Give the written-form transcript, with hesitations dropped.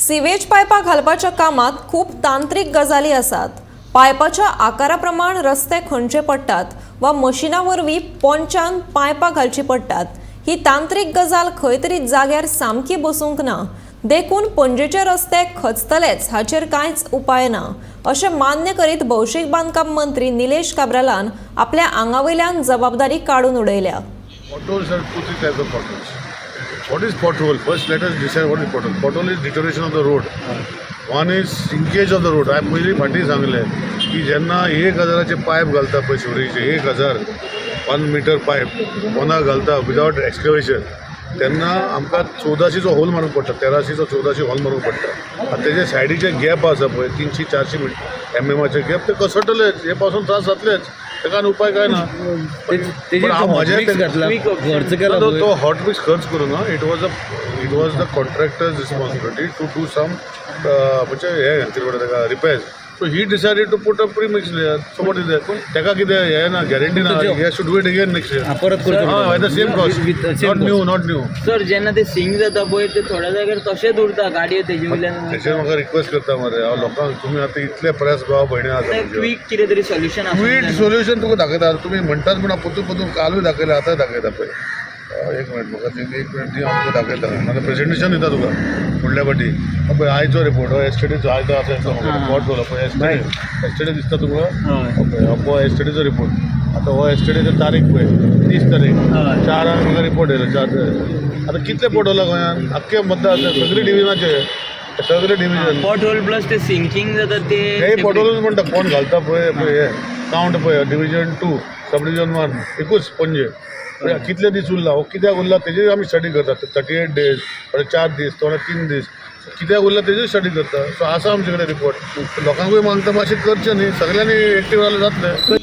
Sewage पायपां घालपाच्या कामात खूब तांत्रीक गजाली आसात. पायपाच्या आकारा प्रमाण रस्ते खणचे पडटात वा मशिना वरवीं पोंच्यान पायपां घालची पडटात. ही तांत्रीक गजाल खंय तरी जाग्यार सामकी बसूंक ना. देखून पणजेचे रस्ते खचतलेच, हाचेर कांयच उपाय ना, अशें मान्य करीत भौशीक बांदकाम मंत्री निलेश काब्रालान आपल्या आंगा वयल्यान जबाबदारी काडून उडयल्या. Potholes are two, three types of potholes. What is pothole? First, let us decide what is pothole. Pothole is deterioration of the road. One is sinkage of the road. हांवें पयलीं फाटीं सांगलें की जेन्ना 1000चे पायप घालता पळय सिवरेजीचे, 1000 1 मिटर पायप पोंदा घालता विदावट एक्सकवेशन, तेन्ना आमकां 1400चो होल मारूंक पडटा, 1300चो 1400 होल मारूंक पडटा. आनी तेजे सायडीचे गॅप आसा पळय, 300 400 एमएमाचे गॅप, ते कसडटलेच. हे पासून त्रास जातलेच, तेका आनी उपाय काय ना. तेजेर पण हांव म्हजें मिक्स घातला, खर्च केला तो पळय. तो हॉट मिक्स खर्च करू ना. It was the contractor's responsibility to do some म्हणजे हे कितें म्हणटा ताका, repairs. So he decided to put a pre mix layer. So what is that? ताका कितें हें ना, गॅरंटी ना. He has to do it again next year. हा, परत करचो. हय, the same cost. With same not new. Cost. Not new. Sir, जेन्ना ते सिंक जाता पळय, ते थोड्या जाग्यार तशेंच उरता, गाडयो तेजे वयल्यान. तेचेर म्हाका रिक्वेस्ट करता मरे हांव लोकांक, तुमी आतां इतले प्रेस भाव भयणी आसा. क्वीक कितें तरी सोल्युशन. क्वीक सोल्युशन तुका दाखयता. तुमी म्हणटात म्हण हांव परतून परतून कालूय दाखयलें, आतांय दाखयता पळय. एक मिनट, म्हाका ती एक मिनट दी, हांव तुका दाखयता. म्हाका प्रेजेंटेशन दिता तुका फुडल्या फाटी. पळय, आयचो रिपोर्ट हो एसटीडीचो. आयचो आसा रिपोर्ट जालो पळय, एसटीडी. एसटीडी दिसता तुका? हय. पळय, हो एसटीडीचो रिपोर्ट. आतां हो एसटीडीचो तारीख पळय, 30 तारीख. 4आंक म्हाका रिपोर्ट येयलो, 4. आतां कितले पोर्ट होला गोंयांत? अख्खे मतदार, सगळे डिविजनाचे, सगळे डिविजन. पॉट होल प्लस ते सिंकींग जाता ते. हे पॉटहोलूच म्हणटा. कोण घालता पळय, पळय हे कावंट पळय, डिविजन 2, सब डिविजन 1, एकूच पणजे. पळय कितले दीस उरला हो, कित्याक उरला तेजेर आमी स्टडी करतात. 38 डेज, थोडे 4 दीस, थोडे 3 दीस, कित्याक उरला तेजेर स्टडी करता. सो आसा आमचे कडेन रिपोर्ट. लोकांकूय मागता, मातशें करचें न्ही. सगळ्यांनी एक्टीव जाल्यार जातलें.